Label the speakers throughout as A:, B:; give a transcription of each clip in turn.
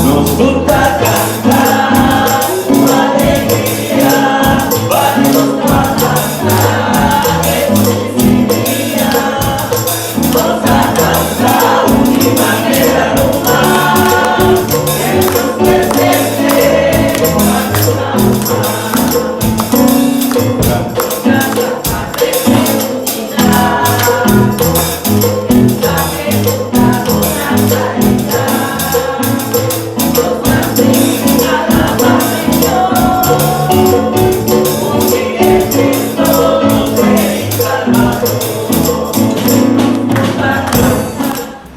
A: Nos tur ta canta cu alegria, pa Dios ta canta Hesus dia. Nos ta canta un di manera normal, Hesus presente pa nos alma. Nos canta pa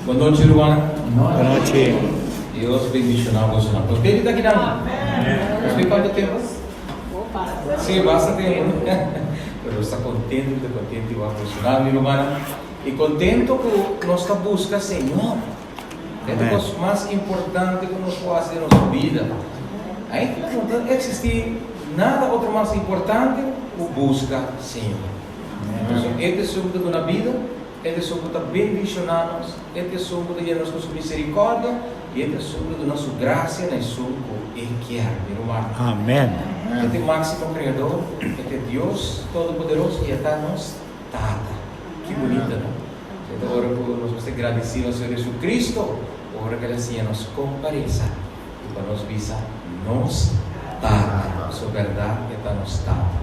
B: Bon nochi ruman.
C: Bon nochi.
B: Dios bendiciona bosonan. Nos bende ta akinan? Nos bin cuanto tempo? Sí, basta tempo. Pero nos ta contento, contento igual bosonan mi rumannan. I contento cu nos ta busca Señor. E ta cos mas importante cu nos por haci den nos bida. Eigenlijk no ta existi nada otro mas importante cu busca Señor. Pasobra e ta esun cu ta duna bida, e ta esun cu ta bendiciona nos, e ta esun cu ta yena nos cu su misericordia i e ta esun cu ta duna su gracia na esun cu e kier. Mi ruman.
C: Amen.
B: E ta e maximo Creador, e ta e Dios Todopoderoso i e ta nos Tata. Ki bunita, no? E ta ora ku nos mester gradisí nos Señor Jesucristo ora ku El a siña nos kon pa resa i pa nos bisa nos Tata. Pasobra bèrdat E ta nos Tata.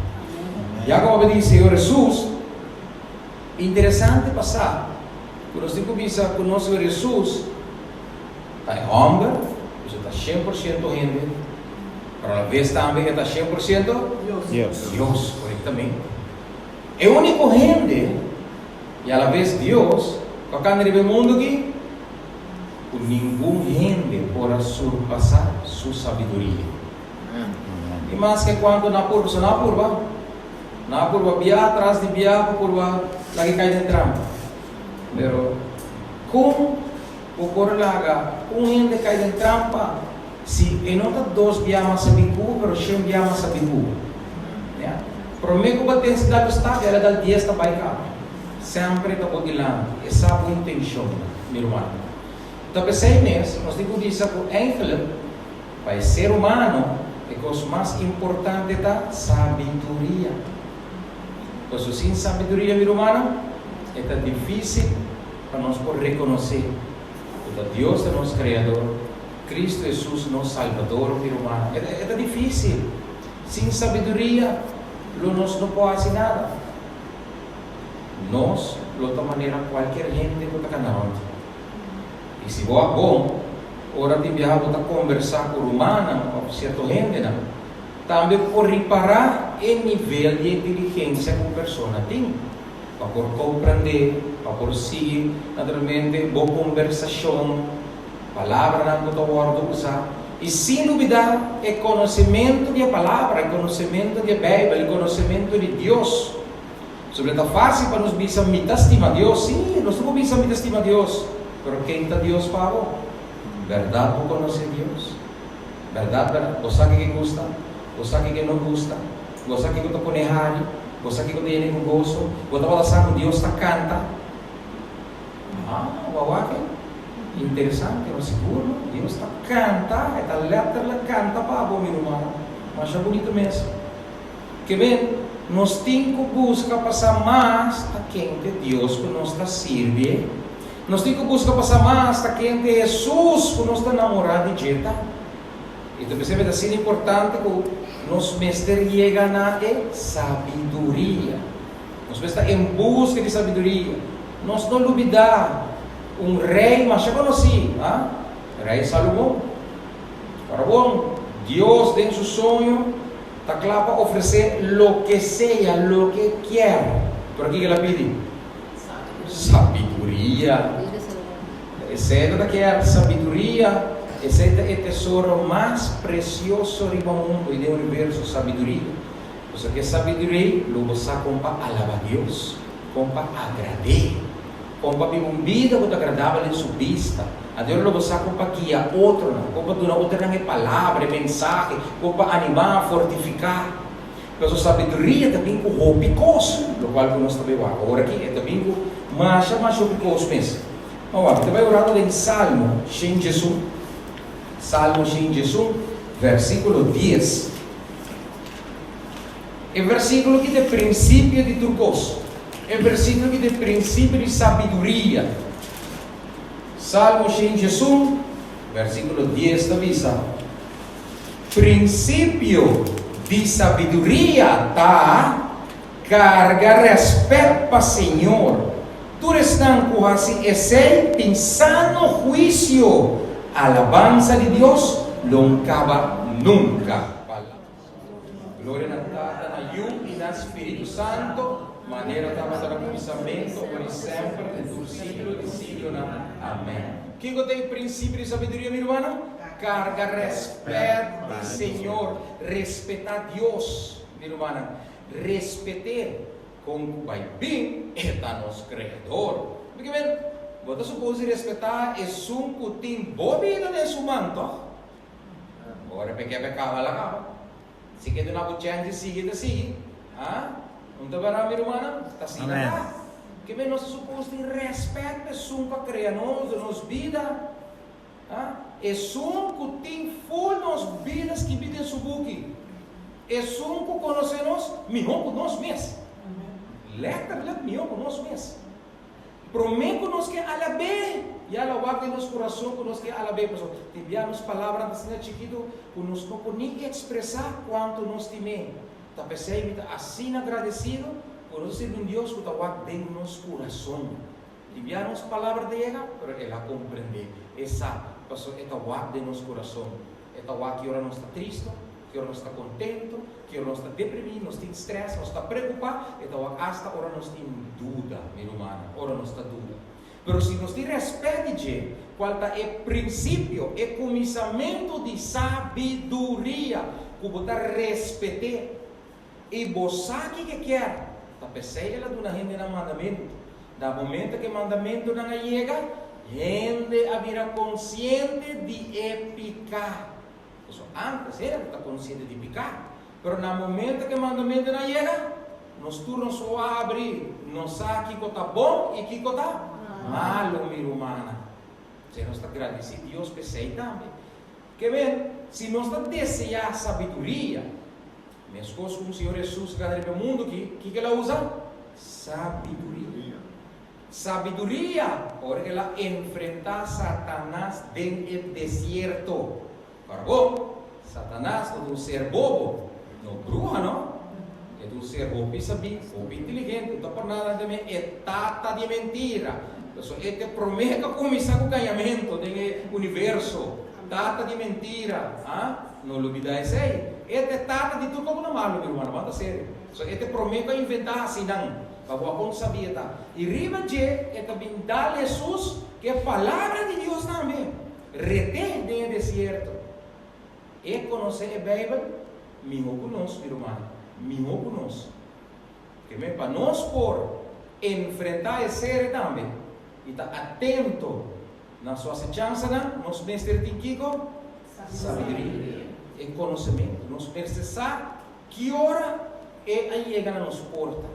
B: Ya komo a bini Señor Hesus, interesante pa sa ku nos tin ku bisa ku nos Señor Hesus ta e hòmber, ku ta 100% hende, pero alaves tambe E ta 100%
C: Dios.
B: Dios, korektamente. E úniko hende, i alabes Dios, ku a kanda riba e mundu aki, ku ningun hende por a surpasá su sabiduria. I maske kuantu nan a purba, so nan a purba, nan a purba bia tras di bia pa purba laga e kai den trampa. Pero kon bo por laga un hende kai den trampa si e no ta dos bia mas sabí ku bo, pero shen bia mas sabí ku bo? Ya. Promé ku bo ten sklabio stap, el a dal dies ta bai kaba. Semper e ta bo dilanti, e sa bo intenshonnan, mi rumannan. Ta p'esei mes nos tin ku bisa ku eigenlijk pa e ser humano e kos mas importante ta sabiduria. Pasobra sin sabiduria, mi rumannan, e ta difísil pa nos por rekonosé ku ta Dios ta nos Kreador, Kristu Hesus nos Salbador, mi rumannan. E ta difísil. Sin sabiduria lo nos no por haci nada. Nos lo ta manera cualkier hende cu ta cana rond. Y si bo a bon, ora tin biaha bo ta combersa cu rumannan of cierto hendenan, tambe por ripara e nivel di inteligencia cu un persona tin, pa por comprende, pa por sigui naturalmente bo combersacion. Palabranan ku ta wòrdu usá. I sin lubidá e konosementu di e Palabra, e konosementu di e Beibel, e konosementu di Dios. Pasobra ta fásil pa nos bisa, Mi ta stima Dios. Sí, nos tur por bisa, Mi ta stima Dios. Pero ken ta Dios pa bo? Bèrdat bo konosé Dios? Bèrdat, bèrdat, bo sa kiko e gusta? Bo sa kiko e no gusta? Bo sa kiko ta pone hari? Bo sa kiko ta yena ku goso? Bo tabata sa ku Dios ta kanta? Ah, wawake. Interesante, ma sigur no. Dios ta canta, e ta letterlijk canta pa bo, mi ruman. Masha bunito mes. Ke ben, nos tin cu busca pa sa mas ta ken t'e Dios cu nos ta sirbi. Nos tin cu busca pa sa mas ta ken t'e Jesus cu nos ta namora di dje ta. I ta p'esei ta asina importante cu nos mester yega na e sabiduria. Nos mester ta en buska di sabiduria. Nos no lubidá un rei masha konosí, ha? Rei Salomon. Ora bon, Dios den su soño ta kla pa ofresé loke sea, loke e kier. Pero kiko el a pidi? Sabiduria. Esei ta kier, sabiduria. Esei ta e tesoro mas presioso riba mundu i den universo, sabiduria. Pasobra ku e sabiduria lo bo sa kon pa alabá Dios, kon pa agrad'é, kon pa biba un bida ku ta agradabel den su bista. Anto lo bo sa kon pa guia otronan, kon pa duna otronan e palabra, e mensahe, kon pa animá, fortifiká. Pasobra sabiduria ta bin ku hopi kos, lokual ku nos ta bai wak awor aki, e ta bin ku masha masha hopi kos mes. Awor, mi ta bai un ratu den Salmo 101. Salmo 101, versíkulo 10. E versíkulo aki ta e prinsipio di tur kos. E versíkulo aki ta e prinsipio di sabiduria. Salmo 101, versíkulo 10 ta bisa, Prinsipio di sabiduria ta karga rèspèt pa Señor. Tur esnan ku hasi esei tin sano huisio. Alabansa di Dios lo no kaba nunka. Gloria na Tata, na Yu i na Spiritu Santo, manera tabata na kuminsamentu, awor i semper, den tur siglo di siglonan. Amèn. Kiko ta e prinsipio di sabiduria, mi rumannan? Karga rèspèt di Señor. Respetá Dios, mi rumannan. Respet'é. Kon ku bai bin, e ta nos Kreador. Mi ke men, bo ta supos di respetá esun ku tin bo bida den su man, tòg? Ora p'e ke p'e kaba la kaba. Si ke duna bo chèns di sigui ta sigui. Ha? Un ta bèrdat mi rumannan? Ta asina ta. Ke men nos ta supos tin rèspèt pa esun ku a krea nos, duna nos bida. Ha? Esun ku tin ful nos bida skibí den su buki. Esun ku konosé nos mihó ku nos mes. Lèterlik mihó ku nos mes. Promé ku nos ke alab'é, ya lo wak den nos kurason ku nos ke alab'é, pasobra tin bia nos palabranan ta asina chikitu ku nos no por ni ekspresá kuantu nos stim'é. Ta p'esei mi ta asina agradesido ku nos ta sirbi un Dios ku ta wak den nos kurason. Tin bia nos palabra ta yega, pero el a komprendé, e sa, pasobra e ta wak den nos kurason. E ta wak ki ora nos ta tristu, ki ora nos ta kontentu, ki ora nos ta deprimí, nos tin strès, nos ta preokupá, e ta wak asta ora nos tin duda, mi rumannan, ora nos ta duda. Pero si nos tin rèspèt di dje, kual ta e prinsipio, e kuminsamentu di sabiduria, ku bo ta respet'é, i bo sa kiko e kier, ta p'esei el a duna hendenan mandamentu. Na momento ku e mandamentunan a yega, hende a bira konsiente di e piká. Pasobra ántes hende no ta konsiente di piká. Pero na momento ku e mandamentunan a yega, nos tur nos oa a abrí, nos sa kiko ta bon i kiko ta malu, mi rumannan. P'esei nos ta gradisí Dios p'esei tambe. Ke men, si nos ta deseá sabiduria, Meskos ku Señor Hesus a gana riba e mundu aki, kiko el a usa? Sabiduria. Sabiduria ora el a enfrentá Satanas den e desierto. Para bo, Satanas no ta un ser bobo, no bruha no. E ta un ser hopi sabí, hopi inteligente, no ta por nada den e tata di mentira. Pasobra e ta e promé ku a kuminsá ku gañamentu den e universo. Tata di mentira, ah? No lubida esei. E ta e tata di tur kos ku ta malu, mi rumannan, bo ta serio. So e ta e promé ku a inventá hasinan, pa bo a kon sabí e ta. I riba dje e ta bin dal Hesus ku e Palabra di Dios tambe, ret'é den e desierto. E konosé e Beibel mihó ku nos, mi rumannan, mihó ku nos. Keme pa nos por enfrentá e sere tambe i ta atento na su asechansanan, nos mester tin kiko? Sabiduria, e konosementu. Nos mester sa ki ora e a yega na nos porta.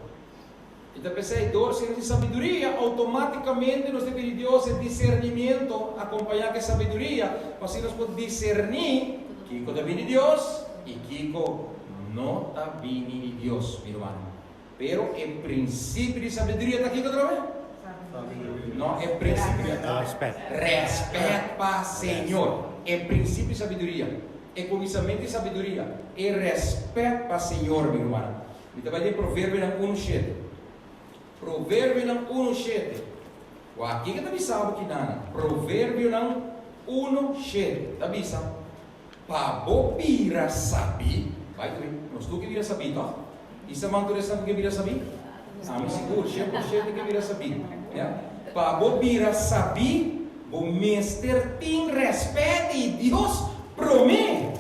B: I ta p'esei, dor si nos tin sabiduria, outomátikamente nos ta pidi Dios e disernimiento akompañá ku e sabiduria, pa asina nos por diserní kiko ta bini di Dios i kiko no ta bini di Dios, mi rumannan. Pero e prinsipio di sabiduria ta kiko atrobe? No, e prinsipio di
C: Rèspèt.
B: Rèspèt pa Señor. E prinsipio di sabiduria, e kuminsamentu di sabiduria, e rèspèt pa Señor, mi rumannan. Mi ta bai den Proverbionan unu shete. Proverbionan unu shete. Wak, kiko ta bisa bo kinan? Proverbionan unu shete ta bisa, Pa bo bira sabí, bai tur, nos tur ke bira sabí, tòg? I sa man tur esnan ku ke bira sabí? Ami sigur, 100% ke bira sabí. Ya. Pa bo bira sabí, bo mester tin rèspèt di Dios promé.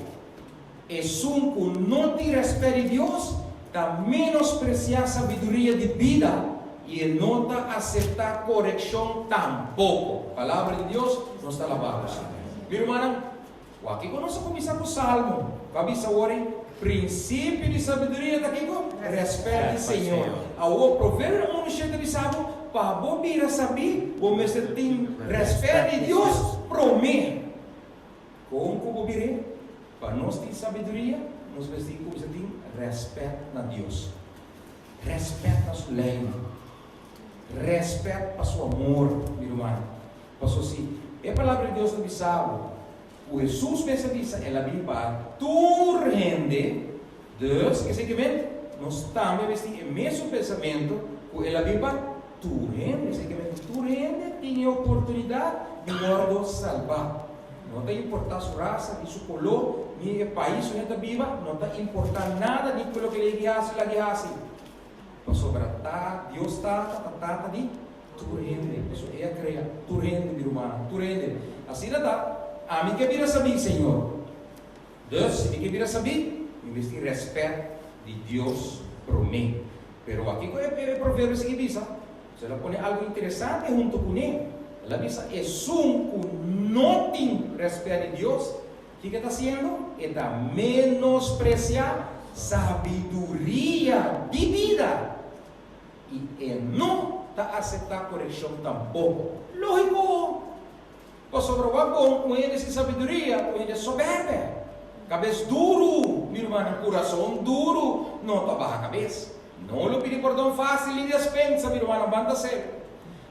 B: Esun ku no tin rèspèt di Dios ta menospresiá sabiduria di bida i e no ta aseptá korekshon tampoko. Palabra di Dios, nos ta alabá bo, Señor. Mi rumannan, Wak kiko nos a kuminsá ku Salmo, ku a bisa awor ei, Prinsipio di sabiduria ta kiko? Rèspèt di Señor. Awor, Proverbionan unu shete ta bisa bo, Pa bo bira sabí, bo mester tin rèspèt di Dios promé. Kon ku bo bir'é? Pa nos tin sabiduria, nos mester kuminsá tin rèspèt na Dios, rèspèt na su leinan, rèspèt pa su amor, mi ruman. Pasobra si e Palabra di Dios ta bisa bo ku Hesus mes a bisa el a bin pa tur hende, dus esei ke men nos tambe mester tin e mesun pensamentu ku el a bin pa tur hende. Esei ke men ku tur hende tin e oportunidat di wòrdu salbá. No ta importá su rasa, ni su koló, ni e pais unda e ta biba, no ta importá nada ni ku loke el a hasi o lagi hasi. Pasobra ta Dios Tata ta Tata di tur hende, pasobra E a krea tur hende, mi rumannan, tur hende. Asina ta, ami ke bira sabí, Señor. Dus, si mi ke bira sabí, mi mester tin rèspèt di Dios promé. Pero wak kiko e proverbio sigui bisa? El a pone algu interesante huntu kuné. El a bisa, Esun ku no tin rèspèt di Dios, kiko e ta hasiendo? E ta menospresiá sabiduria di bida i e no ta aseptá korekshon tampoko. Lógiko! Pasobra wak bon un hende sin sabiduria, un hende sobèrbè, kabes duru, mi rumannan, kurason duru, no ta baha kabes. No lo pidi pordon fásil ni despensa, mi rumannan, ban ta serio.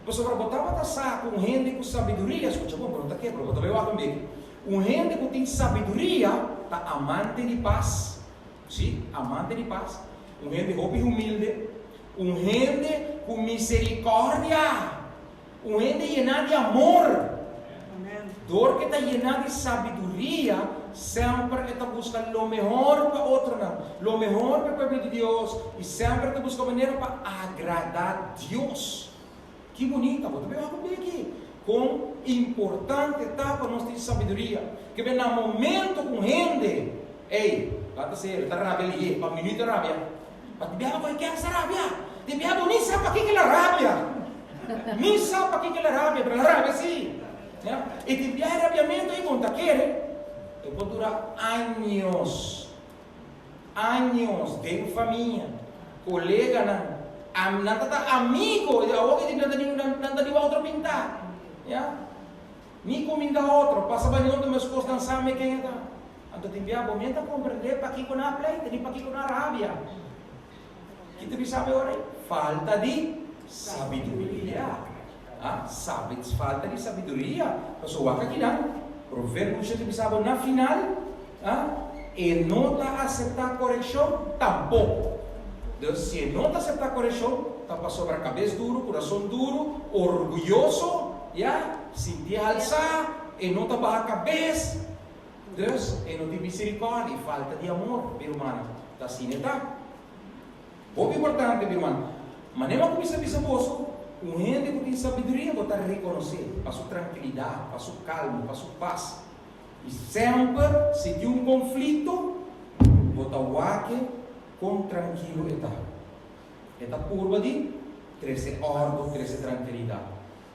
B: Pasobra bo tabata sa ku un hende ku sabiduria, skucha bon, bo no ta kebra, bo ta bai wak un beki, un hende ku tin sabiduria ta amante di pas, sí, amante di pas, un hende hopi humilde, un hende ku miserikòrdia. Un hende yená di amor. Dor ku e ta yená di sabiduria, semper e ta buska lo mehor pa otronan, lo mehor pa e pueblo di Dios, i semper e ta buska manera pa agradá Dios. Ki bunita! Bo ta bira wak un biki kon importante ta pa nos tin sabiduria. Ke ben na momento ku un hende, ey, laat ta ser, e ta rabia lihé, pa minuut e rabia. Pa di biaha ku e kèr sa rabia. Di biaha bo ni sa pakiko el a rabia. Ni sa pakiko el a rabia, pero el a rabia si. Ya. I di biaha e rabiamentu ei bo no ta kere, e por dura años, años den famia, koleganan, am, nan ta ta amigo, i awor ki nan ta di nan ta di otro pintá. Ya. Ni kuminda otro, pasa bani otro meskos nan sa me ken e ta. Anto tin bia bo men ta komprendé pakiko nan a pleita ni pakiko nan a rabia. Ki ta bisa mi ora ei? Falta di sabiduria. Ah, sabi, falta di sabiduria. Pasobra wak akinan, Proverbio ta bisa bo na final, ah, e no ta aseptá korekshon tampoko. Dus si e no ta aseptá korekshon, ta pasobra kabes duru, kurason duru, orguyoso, ya, sinti halsá, e no ta baha kabes. Dus, e no tin misericordia i falta di amor, mi rumannan. Ta asina e ta. Hopi importante, mi ruman. Manera mi a kuminsá bisa boso, un hende ku tin sabiduria bo ta rekonosé pa su trankilidat, pa su kalma, pa su pas. I semper si tin un konflikto, bo ta wak kon trankilo e ta. E ta purba di trese òrdu, trese trankilidat.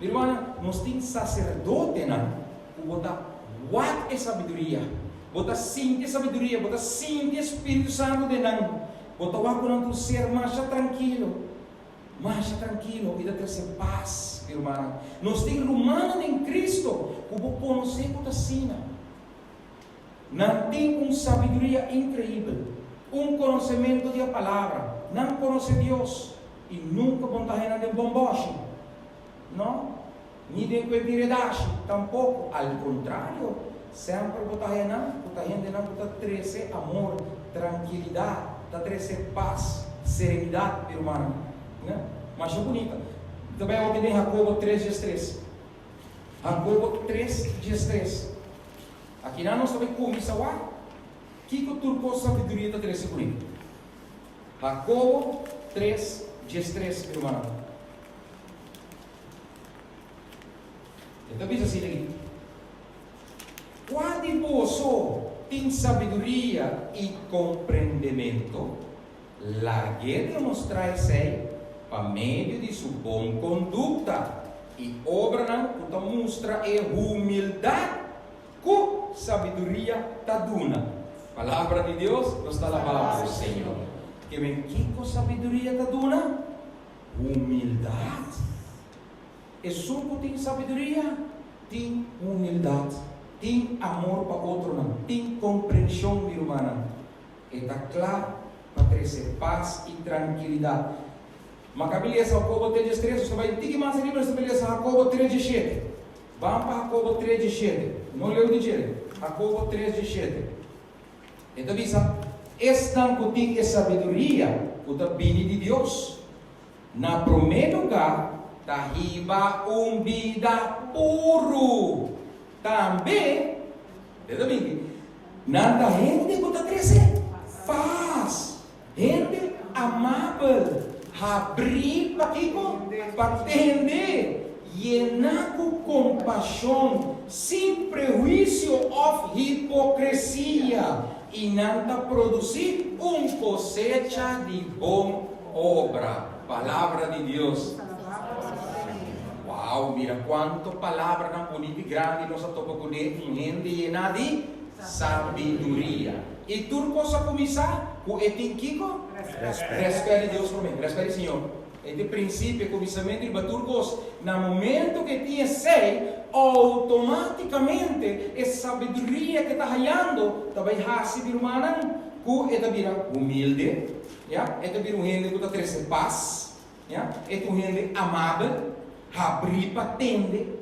B: Mi rumannan, nos tin saserdotenan ku bo ta wak e sabiduria, bo ta sinti e sabiduria, bo ta sinti e Spiritu Santu den nan. Bo ta wak ku nan ta un ser masha trankilo, masha trankilo i ta trese pas, mi rumannan. Nos tin rumannan den Kristo ku bo konosé ku ta asina. Nan tin un sabiduria inkreibel, un konosementu di e Palabra, nan konosé Dios i nunka bo no ta haña nan den bòmbòshi. No, ni den kuenti redashi tampoko. Al kontrario, semper bo ta haña nan ku ta hendenan ku ta trese amor, trankilidat, ta trese pas, serenidat, mi rumannan. Ne? Masha bunita. Ta bai awor den Hakobo tres diestres. Hakobo tres diestres. Akinan nos ta bai kuminsá wak kiko tur kos sabiduria ta trese kuné. Hakobo tres diestres, mi rumannan. E ta bisa asina aki, Kua di boso tin sabiduria i komprendementu? Lag'é demostrá esei pa medio di su bon kondukta i obranan ku ta mustra e humildat ku sabiduria ta duna. Palabra di Dios, nos ta alabá bo, Señor. Ke men kiko sabiduria ta duna? Humildat. Esun ku tin sabiduria tin humildat. Tin amor pa otronan, tin komprenshon, mi rumannan. E ta kla pa trese pas i trankilidat. Ma kabi lesa Hakobo tres diestres, nos ta bai tiki mas ariba, nos ta bai lesa Hakobo tres diesshete. Ban pa Hakobo tres diesshete, no leu di djele. Hakobo tres diesshete. E ta bisa, Esnan ku tin e sabiduria ku ta bini di Dios, na promé lugá ta hiba un bida puru. Tambe, e ta bini, nan ta hende ku ta trese pas, hende amabel, habrí pa kiko? Pa tende, yená ku kompashon, sin prehuisio òf hipokresia, i nan ta produsí un kosecha di bon obra. Palabra di Dios. Wow, mira kuantu palabranan bunita i grandi nos a topa kuné, un hende yená di sabiduria. I tur kos a kuminsá ku e tin kiko?
C: Rèspèt.
B: Rèspèt di Dios promé, rèspèt di Señor. E ta e prinsipio, e kuminsamentu riba tur kos. Na momentu ku e tin esei, outomátikamente e sabiduria ku e ta hayando ta bai hasi di rumannan ku e ta bira humilde, ya, e ta bira un hende ku ta trese pas, ya, e ta un hende amabel, habrí pa tende,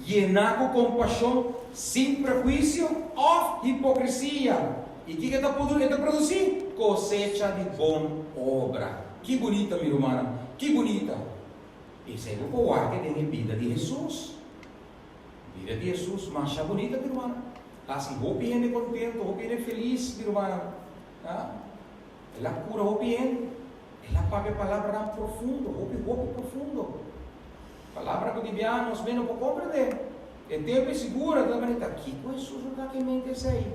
B: yená ku kompashon, sin prehuisio òf hipokresia. I kiko e ta e ta produsí? Kosecha di bon obra. Ki bunita, mi rumannan, ki bunita! Esei bo por wak den e bida di Hesus. Bida di Hesus masha bunita, mi rumannan. Hasi hopi hende kontento, hopi hende felis, mi rumannan. El a kura hopi hende. El a papia palabranan profundo, hopi, hopi profundo. Palabra ku di biaha nos mes no por komprendé. E tempu e sigura ta manera, ta kiko Hesus lo ta ke mente esei?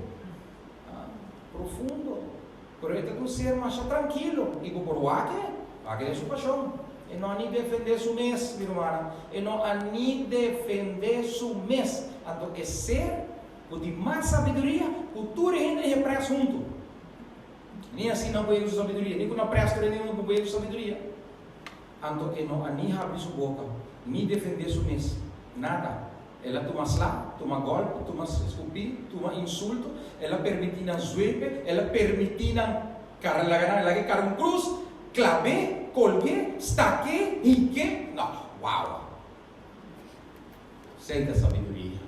B: Profundo. Pero e ta un ser masha trankilo i bo por wak e, wak e den su pashon. E no a ni defendé su mes, mi rumannan. E no a ni defendé su mes. Anto e ser ku tin mas sabiduria ku tur e hende den e pres huntu. Ni asina bo yega su sabiduria, ni ku na pres tur hende huntu bo yega su sabiduria. Anto e no a ni habri su boka, ni defendé su mes, nada. El a tuma sla, tuma gòlpi, tuma skupí, tuma insulto, el a permití nan zuepe, el a permití nan kara laga nan laga e kara un krus, klab'é, kolg'é, stak'é, hik'é. No, wow! Esei ta sabiduria.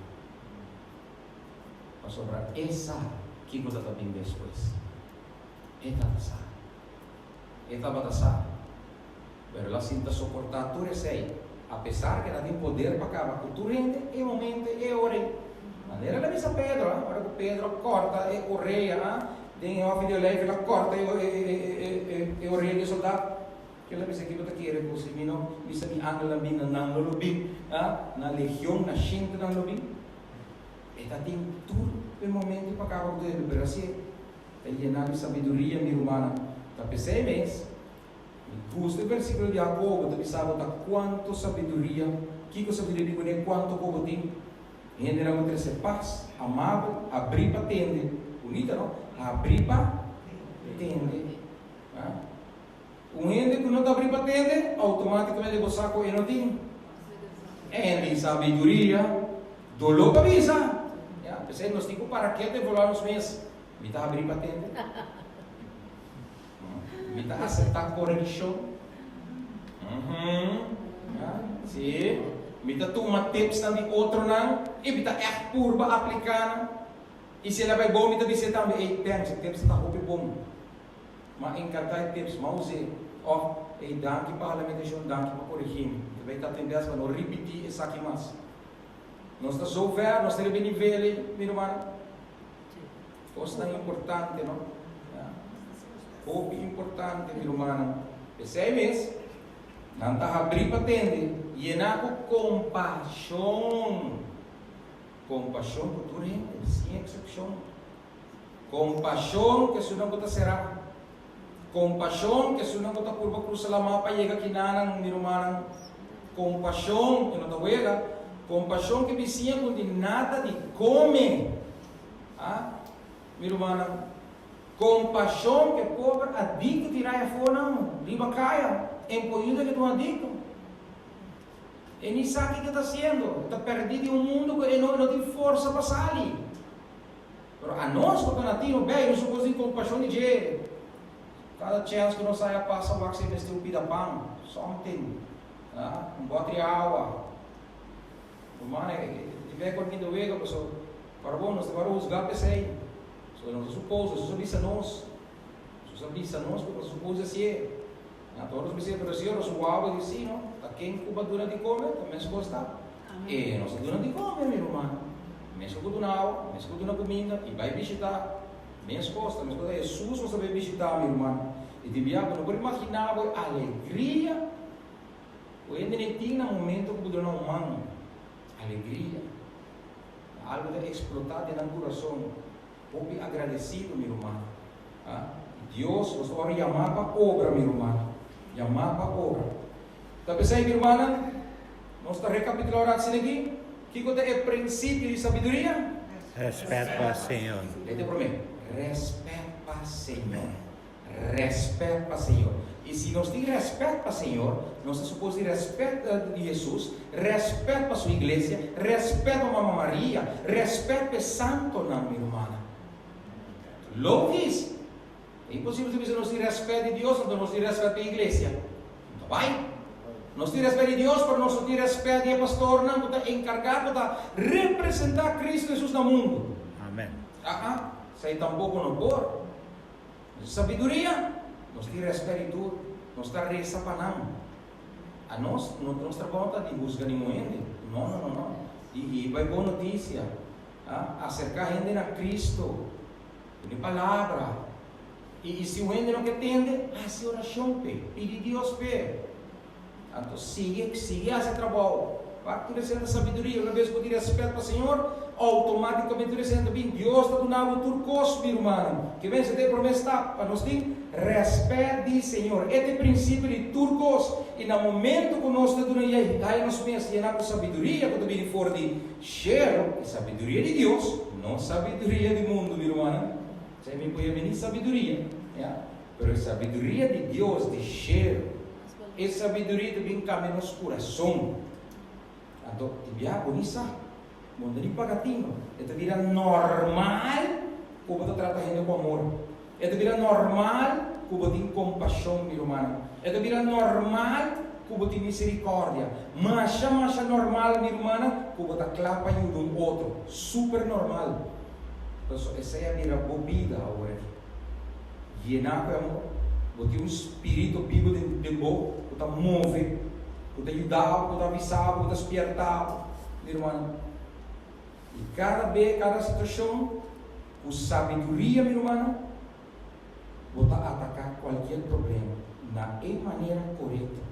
B: Pasobra e sa kiko ta ta bin despues. E tabata sa. E tabata sa, pero el a sinta soportá tur esei, apesar ku el a tin poder pa kaba ku tur hende e momento ei, e ora ei. Manera el a bisa Pedro, a ora ku Pedro a kòrta e orea a den e hòfi di olijf, el a kòrta e orea di e sòldat. El a bisa, Kiko ta kere ku si mi no bisa mi angelnan bin, na nan no lo bin, a na legion, na shentenan lo bin? E ta tin tur e momento pa kaba ku tur hende, pero asi Ta yená di sabiduria, mi rumannan. Ta p'esei mes, mi gusta e versíkulo di Jakobo ta bisa bo ta kuantu sabiduria, kiko sabiduria di kuné kuantu ku bo tin. Hendenan ku trese pas, amabel, habrí pa tende. Bunita, no? Habrí pa tende. Ha? Un hende ku no ta habrí pa tende, outomátikamente bo sa ku e no tin. E hende tin sabiduria, doló pa bisa. Ya, p'esei nos tin ku para ketu evaluá nos mes. Mi ta habrí pa tende? Mi ta aseptá korekshon? Ya, sí. Mi ta tuma tipsnan di otronan i mi ta ègt purba apliká nan? I si el a bai bon, mi ta bis'é tambe, Ey, thanks, e tips ta hopi bon. M'a enkantá e tips, m'a us'é. Òf, Ey, danki pa hala mi atenshon, danki pa korigí mi. Mi ta bai ta atendé pa no ripití esaki mas. Nos ta so ver, nos ta riba e nivel ei, mi rumannan. Kosnan importante, no? Ya. Hopi importante, mi rumannan. P'esei mes, nan ta habrí pa tende, yená ku kompashon. Kompashon ku tur hende, sin eksepshon. Kompashon ku esunnan ku ta será. Kompashon ku esunnan ku ta purba krusa lamá pa yega kinanan, mi rumannan. Kompashon, e no ta wega. Kompashon ku e bisiña ku no tin nada di kome. Ah, mi rumannan. Kompashon ku e pober adikto tirá afó nan, riba kaya, en por yuda ku ta un adikto. E ni sa kiko e ta hasiendo. E ta pèrdí den un mundu ku e no no tin forsa pa sali. Pero anos ku ta na tino bei, nos supos tin kompashon di dje. Kada chèns ku nos haya pasa wak si e mester un pida pan, something, ah, un bòtri awa. Ruman, e tin bek ora kinta wega, pasobra para bo nos ta wòrdu husgá p'esei. So nos ta supos, Jesus a bisa nos, Jesus a bisa nos ku nos ta supos hasié. Na todos nos bisa, pero si ora su wawa di si no, ta ken ku ba duna di kome, ta meskos ta. E nos ta duna di kome, mi ruman. Meskos ku duna awa, meskos ku duna kuminda, i bai bishitá, meskos ta, meskos ta Jesus nos ta bai bishitá, mi ruman. I tin bia bo no por imaginá bo e alegria ku hende ne tin na momento ku bo duna un man. Alegria. Algu ta eksplotá den nan kurason. Hopi agradesido, mi ruman. A Dios nos ora yamá pa obra, mi ruman. Yamá pa obra. Ta p'esei, mi rumannan, nos ta rekapitulá ora asina aki, kiko ta e prinsipio di sabiduria?
C: Rèspèt pa Señor.
B: Lei ta promé, Rèspèt pa Señor. Rèspèt pa Señor. I si nos tin rèspèt pa Señor, nos ta supos di rèspèt di Hesus, rèspèt pa Su iglesia, rèspèt pa Mama Maria, rèspèt pa e santonan, mi rumannan. Logis! Ta imposibel si bisa nos tin rèspèt di Dios anto nos tin rèspèt pa e iglesia. No ta bai. Nos tin rèspèt di Dios, pero nos no tin rèspèt di e pastornan ku ta enkargá, ku ta representá Kristu Hesus na mundu.
C: Amen.
B: Aa, esei tampoko no por. Nos sabiduria, nos tin rèspèt di tur, nos ta resa pa nan. Anos, no nos trabou ta di husga ningun hende. No, no, no, no. Di hiba e bon notisia, a aserká hende na Kristu, ku e palabra. I, i si un hende no ke tende, hasi orashon p'e, pidi Dios p'e. Anto sigui, sigui hasi trabou. Wak tur esei ta sabiduria. Una bes bo tin rèspèt pa Señor, outomátikamente tur esei ta bin. Dios ta duna bo tur kos, mi rumannan. Ke mester ta e promé stap pa nos tin rèspèt di Señor. E ta e prinsipio di tur kos. I na momentu ku nos ta duna i haya nos mes yená ku sabiduria ku ta bini for di shelu, e sabiduria di Dios, no sabiduria di mundu, mi rumannan. Esei mi por yama ni sabiduria, ya. Pero e sabiduria di Dios di shelu. E sabiduria ta bin kambia nos kurason. Anto, tin biaha bo ni sa, bo no ta ni paga tino. E ta bira normal ku bo ta trata hende ku amor. E ta bira normal ku bo tin kompashon, mi rumannan. E ta bira normal ku bo tin miserikòrdia. Masha, masha normal, mi rumannan, ku bo ta kla pa yuda un otro. Super normal. Pasobra esei a bira bo bida awor aki. Yená ku e amor. Bo tin un spiritu bibu den bo ku ta move, ku ta yuda bo, ku ta avisá bo, ku ta spièrta bo, mi rumannan. I kada be, kada situashon, ku sabiduria, mi rumannan, bo ta ataká kualkier problema na e manera korekto,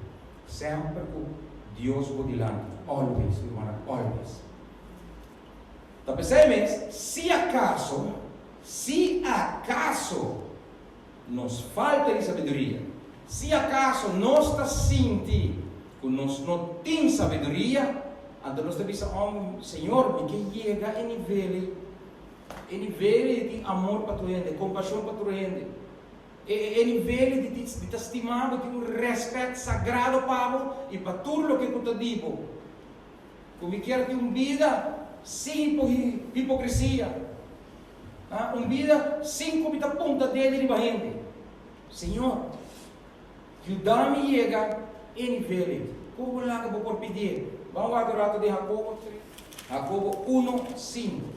B: semper ku Dios bo dilanti, always, mi rumannan, always. Ta p'esei mes, si akaso, si akaso nos falta di sabiduria, si akaso nos ta sinti ku nos no tin sabiduria, anto nos ta bisa, Oh, Señor, mi ke yega e nivel ei, e nivel ei di tin amor pa tur hende, kompashon pa tur hende, e e nivel ei di di ta stima bo, tin un rèspèt sagrado pa bo i pa tur loke ku ta di bo. Ku mi kier tin un bida sin hipokresia, un bida sin ku mi ta punta dede riba hende. Señor, yuda mi yega e nivel ei. Kon bo laga bo por pidié? Ban wak un ratu den Hakobo tres, Hakobo uno, sinku.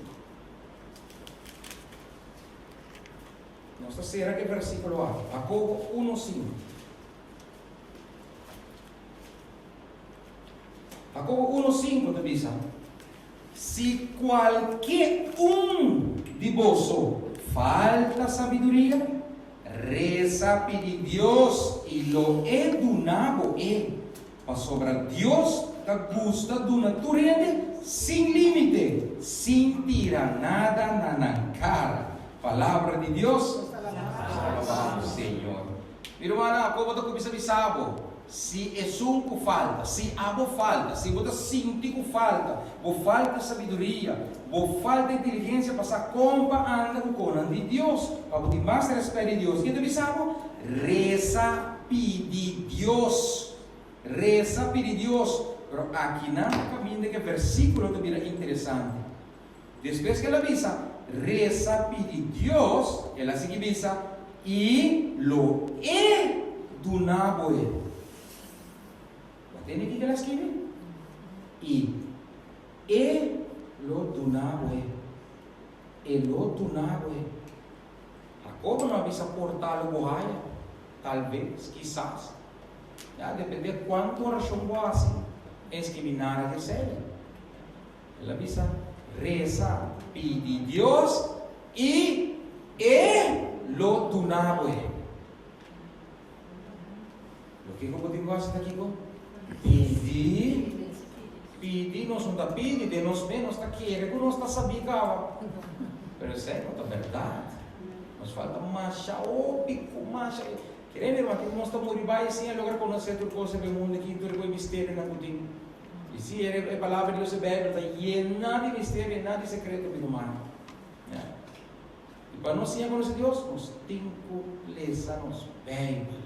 B: Nos ta sera ku e versíkulo aki, Hakobo uno, sinku. Jacobo uno sinku ta bisa, Si kualke un di boso falta sabiduria, resa pidi Dios i lo e duna bo e, pasobra Dios ta gusta duna tur hende sin límite, sin tira nada na nan kara. Palabra di Dios. Alabá Señor. Mi rumannan, komo ta kuminsá bisa bo? Si esun ku falta, si abo falta, si bo ta sinti ku falta, bo falta sabiduria, bo falta inteligensia pa sa kon pa anda ku konan di Dios, pa bo tin mas rèspèt di Dios, ken ta bisa bo? Resa pidi Dios. Resa pidi Dios. Pero akinan ta kaminda ku e versíkulo ta bira interesante. Despues ku el a bisa, Resa pidi Dios, el a sigui bisa, I lo E duna bo e. Bo a tende kiko el a skibi? I E lo duna bo e. E lo duna bo e. Jacobo no a bisa por ta lo bo haya, tal bes, kisas. Ya depende kuantu orashon bo hasi, e skibi nada di esei. El a bisa, Resa, pidi Dios i E lo duna bo e. Loke ku bo tin ku hasi ta kiko? Pidi. Pidi, nos no ta pidi den nos mes, nos ta kere ku nos ta sabí kaba. Pero esei no ta bèrdat. Nos falta masha hopi ku masha. Kere mi ruman, nos ta muri bai sin a logra konosé tur kos riba e mundu aki, tur e misterionan ku tin. I sí, e Palabra di Dios, e Beibel, ta yená di misterio, yená di sekreto, mi rumannan. Ya. I pa nos siña konosé Dios, nos tin ku lesa nos Beibel.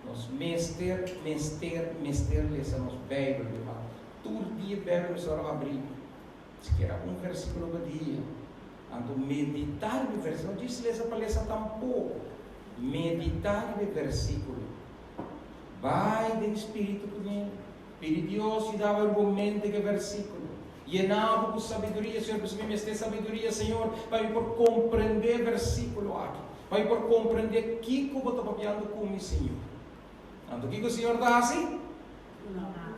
B: Nos mester, mester, mester lesa nos Beibel, mi ruman. Tur dia Beibel mester ora abrí, sikiera un versíkulo pa dia. Anto meditá riba e versíkulo. No djis lesa pa lesa tampoko. Meditá riba e versíkulo. Bai den spiritu kuné. Pidi Dios yuda bo riba bo mente ku e versíkulo. Yena bo ku sabiduria, Señor. Pasobra mi mester sabiduria, Señor, pa mi por komprendé e versíkulo aki, pa mi por komprendé kiko bo ta papiando ku mi, Señor. Anto kiko Señor ta hasi?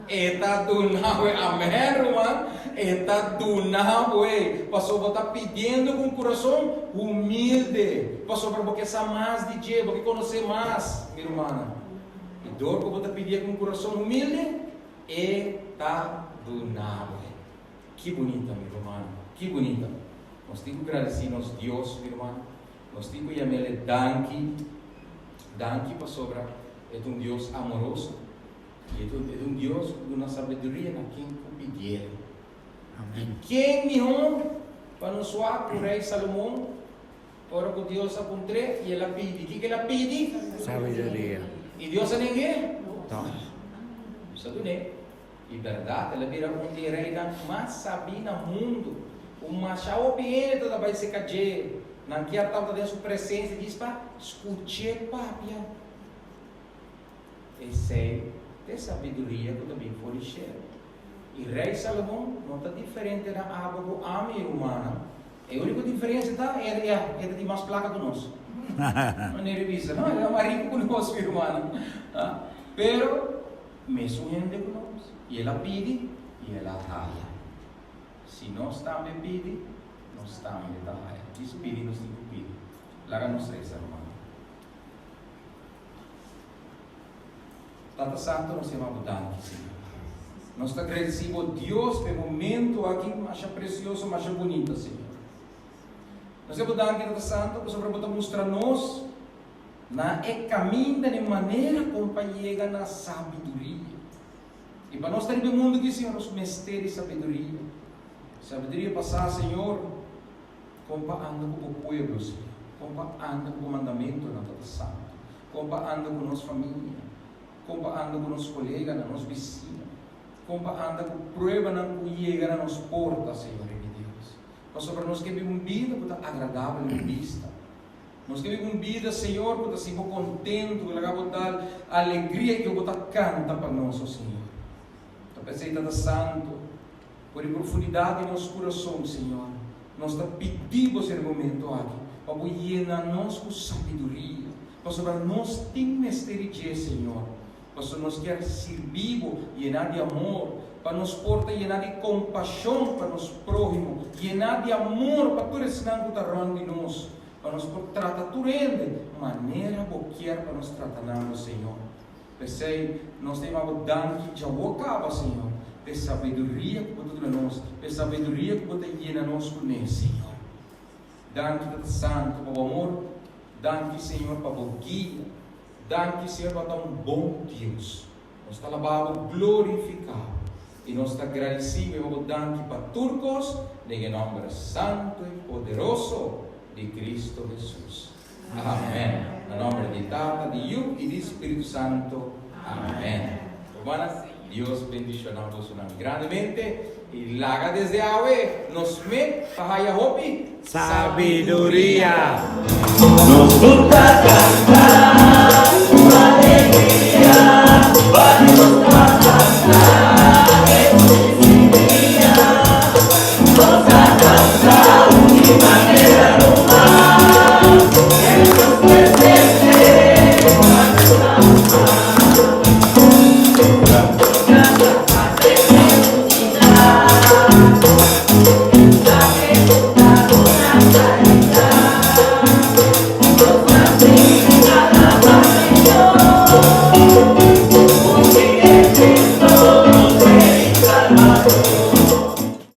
B: E ta duna bo e. Amèn, ruman. E ta duna bo e. Pasobra bo ta pidiendo ku un kurason humilde. Pasobra bo ke sa mas di dje, bo ke konosé mas, mi rumannan. I dor ku bo ta pidié ku un kurason humilde, e ta duna bo. Ki bunita, mi rumannan, ki bunita! Nos tin ku gradisí nos Dios, mi ruman. Nos tin ku yam'El e danki, danki pasobra E ta un Dios amoroso i E ta un Dios ku duna sabiduria na ken ku pidié. I ken mihó pa nos wak ku Rei Salomon? Ora ku Dios a puntr'é i el a pidi, kiko el a pidi?
C: Sabiduria.
B: I Dios a neng'é?
C: No.
B: Dios a dun'é. I bèrdat, el a bira un di e reinan mas sabí na mundu. Un masha hopi hende tabata bai serka dje. Nan kier tabata den su presensia djis pa skuch'é papia. Esei ta e sabiduria ku ta bin for di shelu. I Rei Salomon no ta diferente na abo ku ami, rumannan. E úniko diferensia ta, e ya, e ta tin mas plaka ku nos. Manera e bisa, no, e ta mas riku ku nos, mi rumannan. Pero, mesun hende ku nos. I el a pidi, i el a haya. Si nos tambe pidi, nos tambe ta haya. Djis pidi nos tin ku pidi. Laga nos resa, rumannan. Tata Santo, nos yama Bo danki, Señor. Nos ta gradeci Bo, Dios, pa e momento aki masha precioso, masha bunita, Señor. Nos ta Bo danki, Tata Santo, pasobra Bo ta mustra nos na e caminda, na e manera con pa yega na sabiduria. Y pa nos ta riba e mundo aki, Señor, nos mester di sabiduria. Sabiduria pa sa, Señor, con pa anda cu Bo pueblo, Señor. Con pa anda cu Bo mandamentonan, Tata Santo. Kon pa anda ku nos famia, kon pa anda ku nos koleganan, nos bisiña, kon pa anda ku pruebanan ku yega na nos porta, Señor i mi Dios. Pasobra nos ke biba un bida ku ta agradabel den bo bista. Nos ke biba un bida, Señor, ku ta hasi bo kontentu, ku laga bo dal alegria i ku bo ta kanta pa nos, o Señor. Ta p'esei, Tata Santu, For di profundidat di nos kurason, Señor, nos ta pidi Bo ser momento aki pa Bo yena nos ku sabiduria, pasobra nos tin mester di dje, Señor, pasobra nos kier sirbi Bo yená di amor, pa nos por ta yená di kompashon pa nos próhimo, yená di amor pa tur esnan ku ta rònt di nos, pa nos por trata tur hende manera Bo kier pa nos trata nan, Señor. P'esei, nos ta yama bo danki djawo kaba, Señor, p'e sabiduria ku bo ta duna nos, p'e sabiduria ku bo ta yena nos kuné, Señor. Danki, Tata Santu, pa bo amor. Danki, Señor, pa bo guia. Danki, Señor, pa bo ta un bon Dios. Nos ta alabá bo, glorifiká bo, i nos ta gradisí bo i yama bo danki pa tur kos, den e nòmber santu i poderoso di Cristo Hesus. Amen. Na nomber di Tata, di Yu i di Spiritu Santo. Amen. Rumannan. Dios bendiciona bosonan grandemente y laga desde awe nos met pa haya hopi
C: Sabiduria.
A: Nos gusta cantar.